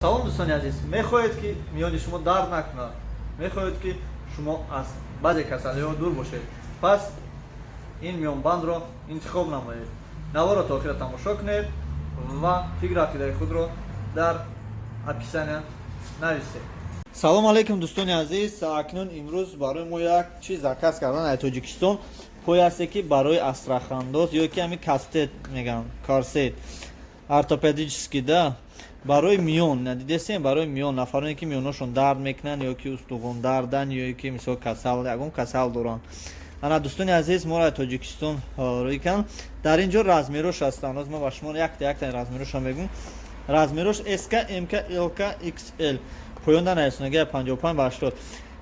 Салом, дӯстони азиз! Мехоҳед, ки миёни шумо дард накунад, мехоҳед, ки шумо аз баъзе касалиҳо дур бошед, пас ин миёнбандро интихоб намоед. Наворо то охира тамошо кунед ва фикру ақидаи худро дар описания нависед. Салом алейкум, дӯстони азиз! Акнун имрӯз барои мо як чиз заказ кардан аз Тоҷикистон, поясе, ки барои остеохондроз ё ки ҳамин корсет мегӯянд, корсет ортопедический да, барои миён. Дидесем, барои миён, нафароне, ки миёношон дард мекунанд ё ки устухон дардан ё ки мисол касал, ягон касал доранд. Ана, дӯстони азиз, моро аз Тоҷикистон рӯй кан. Дар ин ҷо размерош ҳастанд. Ҳоз ман ба шумо якта якта размероша мегӯм. Размерош СК, МК, ЛК, XL. Поёнда нарасонага 55 ба 80.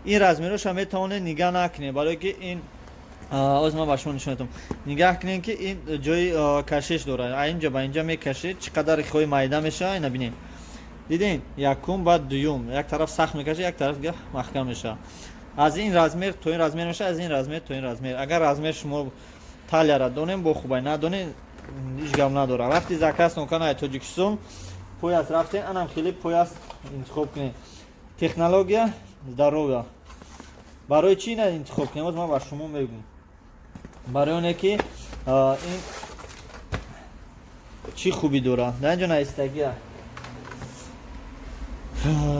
Ин размероша метавонед нигаҳ накунед, барое ки ин оз ман ба шумо нишон медиҳам. Нигаҳ кунед, ки ин ҷои кашиш дорад. А инҷа ба инҷа мекашед, чӣ қадар хоҳи майда мешавад. Ина бинед, дидем, якум, баъд дуюм. Як тараф сахт мекашад, як тараф дига маҳкам мешавад. Аз ин размер то ин размер мешавад, аз ин размер то ин размер. Агар размер шумо талияра донем, бо хубай, надонем, ҳеҷ гап надорад. Вақти заказ кана аз Тоҷикистон пояс рафтем, анам хеле пояс интихоб кунед. Технология здоровья. Барои чӣ ина интихоб кунем, оз ман ба шумо мегӯм. Барои оне ки ин чӣ хубӣ дорад, дар инҷо наистагия,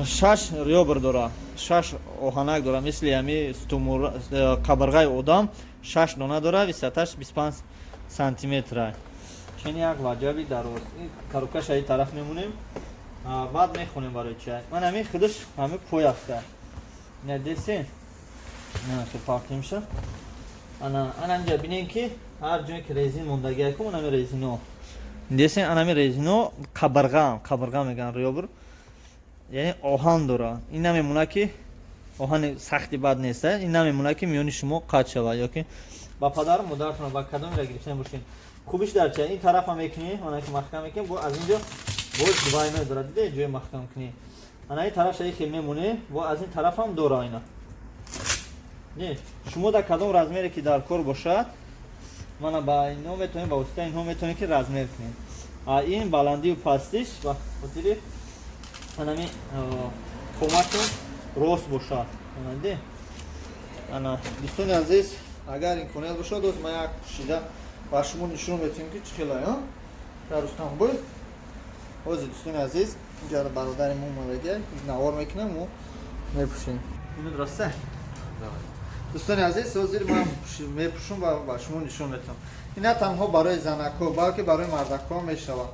шаш рёбр дорад, шаш оҳанак дорад, мисли ҳами қабирғаи одам шаш дона дорад. Высоташ 25 сантиметра, чени як ваҷаби дароз. Ин коробкаша ин тараф мемонем, баъд мехонем барои чи. Ман ҳамин худаш ҳами пояста, ина десен, фарқимша. Ана, ана инҷа бинем, ки ҳар ҷое ки резин мондагия кун, ами резино десен, анами резино қабирға, қабирға мегӯянд, рёбр, яъне оҳан дорад. Ин намемонад, ки оҳани сахти бад нест, ин намемонад, ки миёни шумо қатъ шавад ё ки ба падару модаратон ба кадомеро гирифта бошед. Хубиш дар чи? Ин тарафа мекунӣ, ана ки маҳкам мекунӣ, бо аз инҷо боз двойной дорад, диде, ҷои маҳкам кунӣ. Ана ин тараф шаи хел мемонӣ, бо аз ин тарафам дора ина. Не, шумо дар кадом размере ки дар кор бошад, мана ба инҳо метавонем, ба воситаи инҳо метавонем, ки размер кунем. А ин баландию пастиш ба хотири анами қоматон рост бошад. Ана, ана, дӯстони азиз, агар имконият бошад, оз ман як пӯшида ба шумо нишон метиҳем, ки чӣ хела дар Рустамбой. Ҳозир, дӯстони азиз, инҷа бародари мо омадагия, навор мекунам, мо мепӯшем. Ину дураста, дӯстони азиз, ҳозир ман мепӯшам ва ба шумо нишон метиҳам. Ин на танҳо барои занакҳо, балки барои мардакҳо мешавад.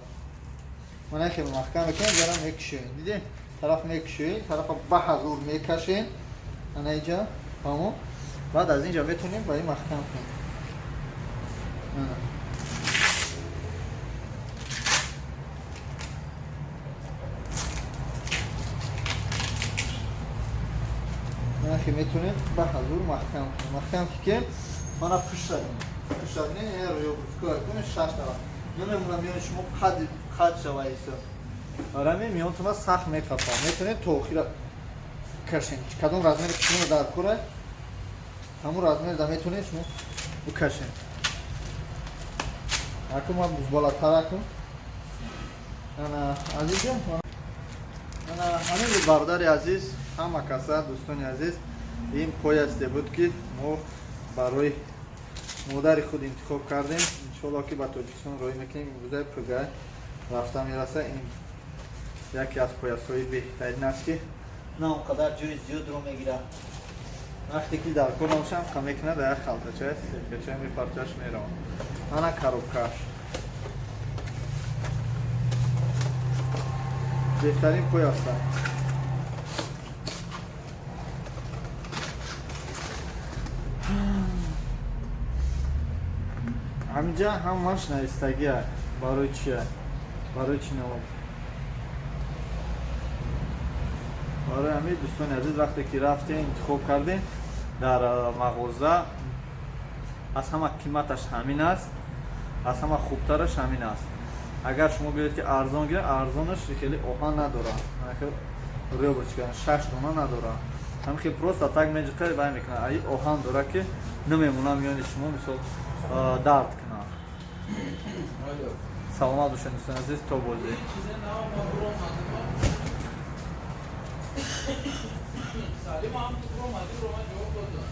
Мана, хеле маҳкам мекунем, ҷара мекушоем, дидем, тараф мекушоем, тарафа ба ҳазур мекашем, ана инҷа фаҳмо. Баъд аз инҷа метавонем ба ин маҳкам кунем. Ана, ки метавонем ба ҳазур маҳкам кунем. Маҳкам ки кем, мана пушадем, пушадем, рӯёкунем, шаш тараф намемонам миёни шумо қад қад шава иса. Барами миёнтона сахт мехапа. Метавонед то охира кашем. Кадом размери ки шумо дар кора, ҳамун размер да метавонед шумо бикашем. Аку ман болатаракум. Ана, азизҷон, ана ҳамин буд, бародари азиз, ҳама каса, дӯстони азиз. Ин поясте буд, ки мо барои модари худ интихоб кардем. Иншоалло, ки ба Тоҷикистон роҳӣ мекунем, имрӯзаи пӯга рафта мераса. Ин яке аз поясҳои беҳтарин аст, ки на он қадар ҷои зиёдро мегирад. Вақте ки дар кор набошам, қа мекунад, дар як халтача, сеткача мепарташ, меравад. Ана коробкаш. Беҳтарин пояста. Ҳаминҷа ҳамаш навистагия, барои чия, барои чӣ навоб. Барои ҳамин, дӯстони азиз, вақте ки рафтем, интихоб кардем дар мағоза, аз ҳама қиматаш ҳамин аст, аз ҳама хубтараш ҳамин аст. Агар шумо биёед, ки арзон гиред, арзонаш хеле оҳан надорад, рёбочка шаш дона надорад, ҳам хел просто так меҷиқа вай мекунад. Аи оҳан дорад, ки намемонад миёни шумо, мисол, дард кунад. Саломат бошед, дӯстони азиз, то бозӣ. Салим ҳам ту омадӣ, ро ман ҷавоб додам.